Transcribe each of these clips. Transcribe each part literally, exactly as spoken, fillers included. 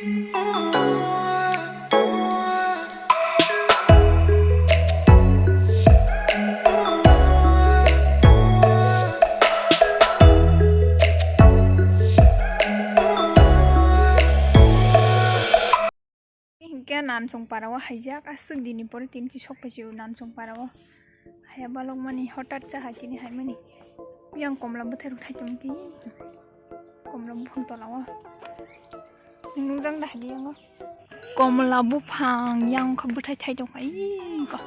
Hinkhe Nansong para o haijak, aswk dini pore tin chi sok phai si o Nansong para o. Haya balok mani hotat cha hai chini hai mani. Yang komla bwthai rok thai tong khe. Komla buphang tola o. Nung nung jang da hai yang o. Komla buphang yang kha bwthai thai tong kha. Ih, ko.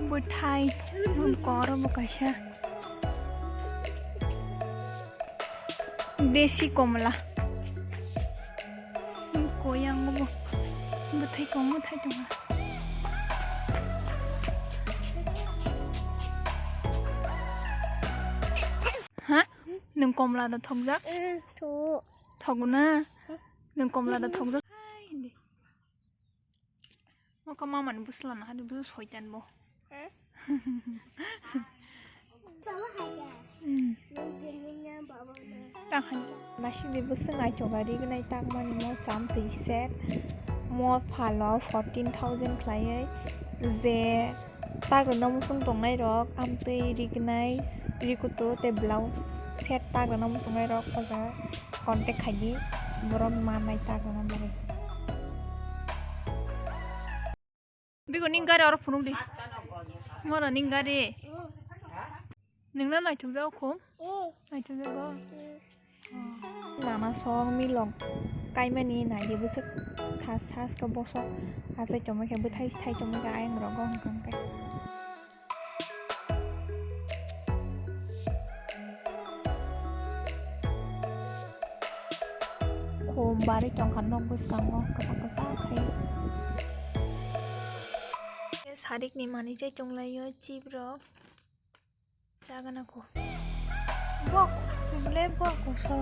Bwthai, koro bo kaisa. Desi komla. Koyang bo. Bwthai kong bwthai tong. Ha? Nung komla da thokjak? Mm, thok. Thok na? Nung komla da thokjak? Hai, hindi. Oka mama ni bwsla na hani bwsla soitan bo. Baba haja. Hmm. Nung kini na baba na. Tang haja. Masi ni bwsla nai choga ri gnai tak mani mo cham twi set. Mo phalo fourteen thousand khlaiwi je tak rwna muchung tongnai rok amtwi ri gnai rikutu tei blouse set tak rwna muchungnai rok oja. Contact khai di, borok ma nai ta gana bagwi. Biko ning gari oro phunuk di. Moro ning gari. Ningna naithok jago khum? Naithok jago. Nana song milok kaimani nai di bwswk thas thas khe bosok achai tongma khe bwthai thai tongma khe ayang rogo hwnkhe. Khum barwi tongkha nok bwskango kwchak kwchak khai. Sarik ni manwi chai tonglaio chip rok chagana kho. Bok le bok so.